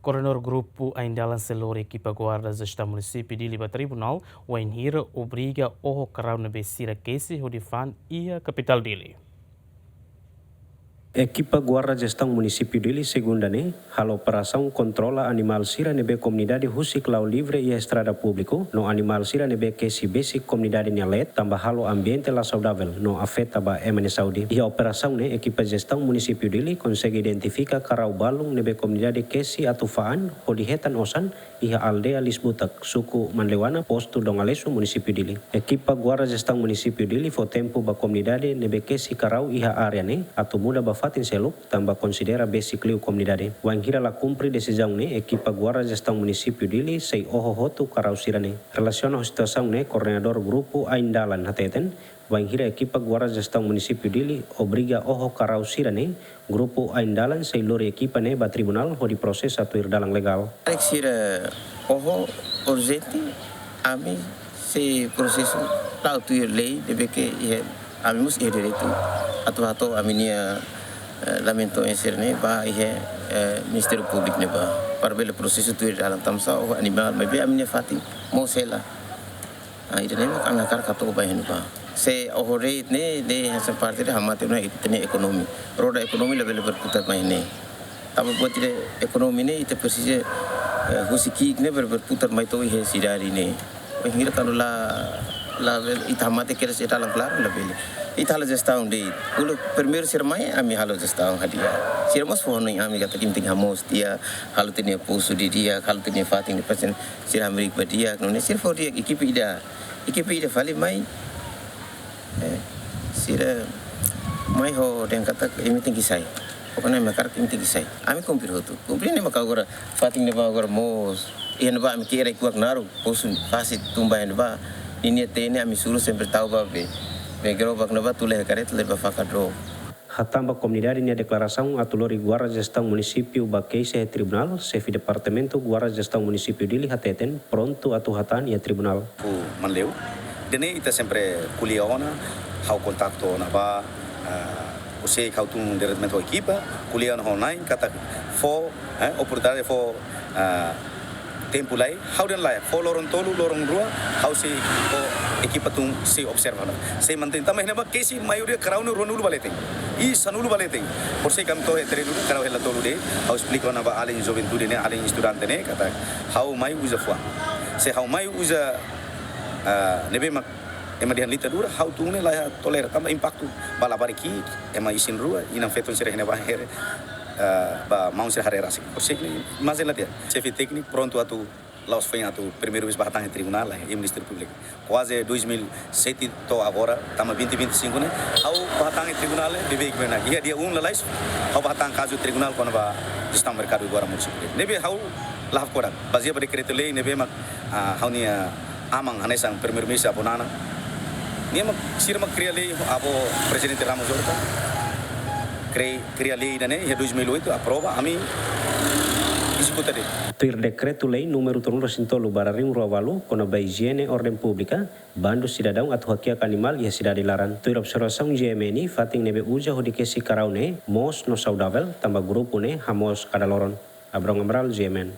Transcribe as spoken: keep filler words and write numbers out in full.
Koordenadór Grupu Ain Dalan sei lori ekipa Guarda Jestaun Munisípiu Dili ba tribunál, wainhira obriga oho karau ne'ebé sira kesi hodi fa'an iha kapitál Dili. Ekipa Guarda Jestaun Munisípiu Dili, Segunda ne'e, halo operasaun kontrola animál sira ne'ebé komunidade husik la'o livre iha estrada públiku, no animál sira ne'ebé kesi besik komunidade nia leet, tanba halo ambiente la saudavel, no afeta ba ema nia saúde. Iha operasaun ne'e, ekipa Jestaun Munisípiu Dili konsege identifika karau balun ne'ebé komunidade kesi atu fa'an, hodi hetan osan, iha aldeia Lisbutak, suku Manleuana, postu Dom Aleixo, Munisípiu Dili. Ekipa Guarda Jestaun Munisípiu Dili fó tempu ba komunidade ne'ebé kesi karau iha área ne'e, atu muda ba fatin seluk, tanba konsidera besik liu komunidade. Wainhira la kumpre desizaun ne'e, ekipa Guarda Jestaun Munisípiu Dili sei oho hotu karau sira-ne'e. Relasiona ho situasaun ne'e, Koordenadór Grupu Ain Dalan hateten, wainhira ekipa Guarda Jestaun Munisípiu Dili obriga oho karau sira-ne'e, Grupu Ain Dalan sei lori ekipa ne'e ba tribunál hodi prosesu tuir dalan legál. Karik sira oho urjente, ami sei prosesu la'o tuir lei, ne'ebé ke iha, ami mós iha direitu atu hato'o ami-nia, eh, lamento sira-ne'e ba iha, eh, Ministériu Públiku ne'ebá, para bele prosesu tuir dalan, tanbasá oho animál, maibé ami-nia fatin mós hela. Ah, ida-ne'e mak ami hakarak hato'o ba iha ne'ebá. Se oho rate ne'e, ne'e hanesan parte ida hamate ona ita-nia ekonomi. Roda ekonomi labele berputar mai ne'e. Tanba buat ida ekonomi ne'e ita presiza, eh, husi ki'ik ne'e ber-, berputar mai to'o iha sidade ne'e. Wainhira kuandu la, la, ita hamate kedas iha dalan klaru labele. Ita halo jestaun de'it. Uluk primeiru sira mai, ami halo jestaun hadi'a. Sira mós fó hanoin ami katak imi tenke hamoos di'ak, halo ita-nia posu didi'ak, halo ita-nia fatin ne'e pesen sira hamriik ba di'ak, nune'e sira fó di'ak, ekipa ida, ekipa ida fali mai, eh, sira mai ho dehan katak imi tenke sai. Pokoknya imi hakarak imi tenke sai. Ami kumpre hotu. Kumpre ne'e maka agora, fatin ne'ebá agora moos. Iha ne'ebá ami kira kuak naruk, posu fase tun ba iha ne'ebá. Ninia tene ami suru sempre tau ba be. Be gerobak ne'ebá tula iha kareta lori ba fakadó. Hatán ba komunidade nia deklarasaun atu lori Guarda Jestaun Munisípiu ba keixa iha tribunál, Xefe Departamentu Guarda Jestaun Munisípiu Dili hateten, prontu atu hatán iha tribunál. Fu Manleu, ida-ne'e ita sempre ko'alia ona, ha'u kontaktu ona ba, ah, husi ha'u tun diretamente ho ekipa, ko'alia ona ho na'in, katak fó, eh, oportunidade fó, ah, tempu lai, ha'u dehan lae, fó loron tolu, loron rua, ha'u sei fó ekipa tun sei observa ona. Sei mantein, tanba iha ne'ebá kesi maioria karau ne'e ruanulu ba leten. I sanulu ba leten. Por sei kami to'o iha terrenu, karau hela tolu de'it, ha'u esplika ona ba alin juventude ne'e, alin estudante ne'e, katak ha'u mai uza fuan. Se ha'u mai uza, ah, ne'ebé mak ema dehan ditadura, ha'u tun ne'e la iha tolera, tanba impaktu ba labarik ki'ik, ema isin-rua, inan-feton sira iha ne'ebá haree, ah, ba maun sira haree rasik. Por sei ne'e, mas ela dia, xefe tékniku prontu atu la'ós foin atu primeira vez bá hatán iha tribunál, eh, iha Ministériu Públiku. Kuaze dois mil e sete to'o agora, tama vinte vinte e cinco ne'e, ha'u bá hatán iha tribunál, eh, beibeik benak. Iha dia um lalais, ha'u bá hatán kazu tribunál kona-ba jestaun merkadu agora munisípiu. Ne'ebé ha'u la hakfodak, bazeia ba dekretu-lei ne'ebé mak, ah, ha'u-nia aman hanesan Primeiru-Ministru avó Nana. Nia mak, sira mak kria lei, avó Prezidente Ramos Horta. Kria, kria lei ida-ne'e, iha dois mil e oito, aprova, ami ezekuta de'it. Tuir dekretu-lei númeru tolunulu-resin-tolu barra rihun rua ualu, kona-ba ijiene orden públika, bandu sidadaun atu hakiak animál iha sidade laran. Tuir observasaun G M N, fatin ne'ebé uza hodi kesi karau ne'e, moos no saudavel, tanba grupu ne'e hamoos kada loron. Abrão Amaral, G M N.